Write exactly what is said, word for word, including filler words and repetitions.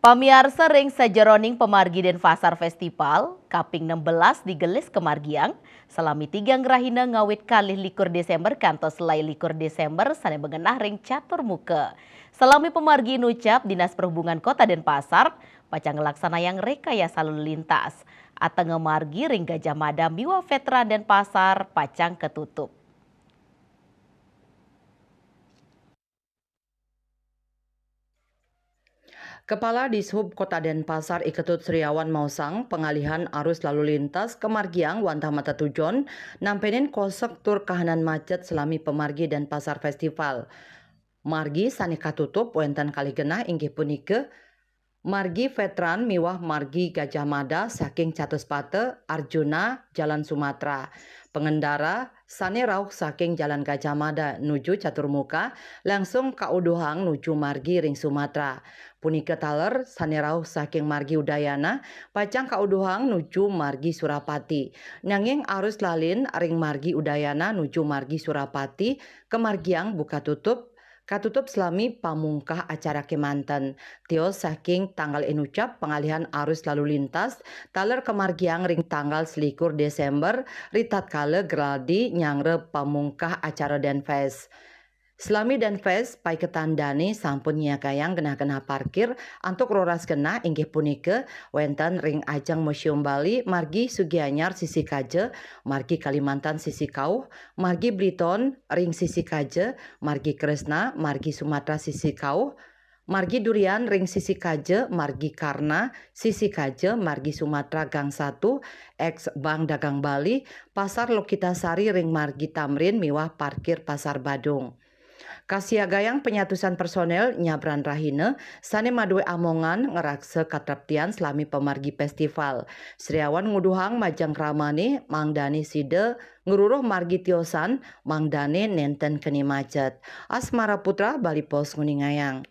Pamiarsa, ring sajeroning pamargi Denpasar Festival, kaping enam belas digelis kamargiang, salami tigang rahina ngawit kalih likur Desember kantos lai likur Desember sane magenah ring Catur Muka. Salami pamargi inucap, Dinas Perhubungan Kota Denpasar pacang nglaksanayang rekayasa lalu lintas. Atengah margi ring Gajah Mada miwah Veteran Denpasar pacang katutup. Kepala Dishub Kota Denpasar I Ketut Sriawan maosang, pangalihan arus lalu lintas kamargiang wantah matetujon nampenin kosek tur kahanan macet salami pamargi Denpasar Festival. Margi sane katutup wenten kalih genah, inggih punika margi Veteran miwah margi Gajah Mada saking Catuspata Arjuna Jalan Sumatera. Pengendara sane rauh saking Jalan Gajah Mada nuju Catur Muka langsung kauduhang nuju margi ring Sumatera. Punika taler sane rauh saking margi Udayana pacang kauduhang nuju margi Surapati. Nanging arus lalin ring margi Udayana nuju margi Surapati kamargiang buka tutup, katutup salami pamungkah acara kemanten. Tios saking tanggal inucap, pangalihan arus lalu lintas taler kamargiang ring tanggal selikur Desember, ritatkala geradi nyanggra pamungkah acara Denfest. Salami Denfest, paiketan dane sampun nyiagayang genah-genah parkir antuk roras genah, inggih punika wenten ring ajeng Museum Bali, margi Sugianyar sisi kaja, margi Kalimantan sisi kauh, margi Bliton ring sisi kaja, margi Kresna, margi Sumatera sisi kauh, margi Durian ring sisi kaja, margi Karna sisi kaja, margi Sumatera Gang Satu, eks Bank Dagang Bali, Pasar Lokitasari ring margi Tamrin miwah parkir Pasar Badung. Kasiagayang panyatusan personel nyabran rahina sane madue amongan ngraksa katreptian salami pamargi festival. Sriawan nguduhang majeng kramane mangdane sida ngruruh margi tiosan mangdane nenten keni macet. Asmara Putra, Bali Post nguningayang.